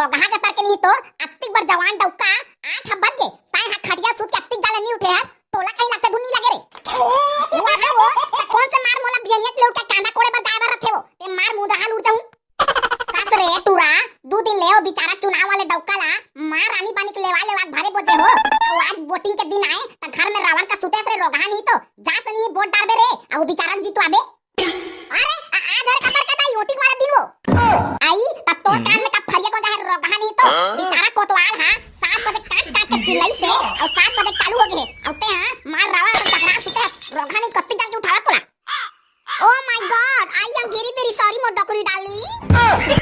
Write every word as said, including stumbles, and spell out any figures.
तो कहाँ के तर के नहीं तो, अत्तिक बर जवान डौका, आठ बज गे, साय हा खटिया सूत के अत्तिक जाले नहीं उठे हस, तोला कहीं लगता धुन नहीं लगे रे। वो है वो, त कौन से मार मोला बियनियत ले उठे कांदा कोड़े बर जाए बर रथे वो, ते मार मुंह दहाल उठ जाऊं। कस रे टूरा, दू दिन ले ओ बेचारा चुनाव वाले डौका ला मार रानी बानी के लेवा लेवा के भरे बोजे हो। अउ आज वोटिंग के दिन आए त घर में रावण का सुते से रोगहा नहीं तो जा सनी वोट डारबे रे, अउ बेचारा जीतवाबे। अरे आ- आज हर कबर का दाई वोटिंग वाला दिन वो आई त तोर कान में का फरिया को जाए रोगहा नहीं तो बेचारा कोतवाल हा सात बजे काट काट के चिल्लाई से अउ सात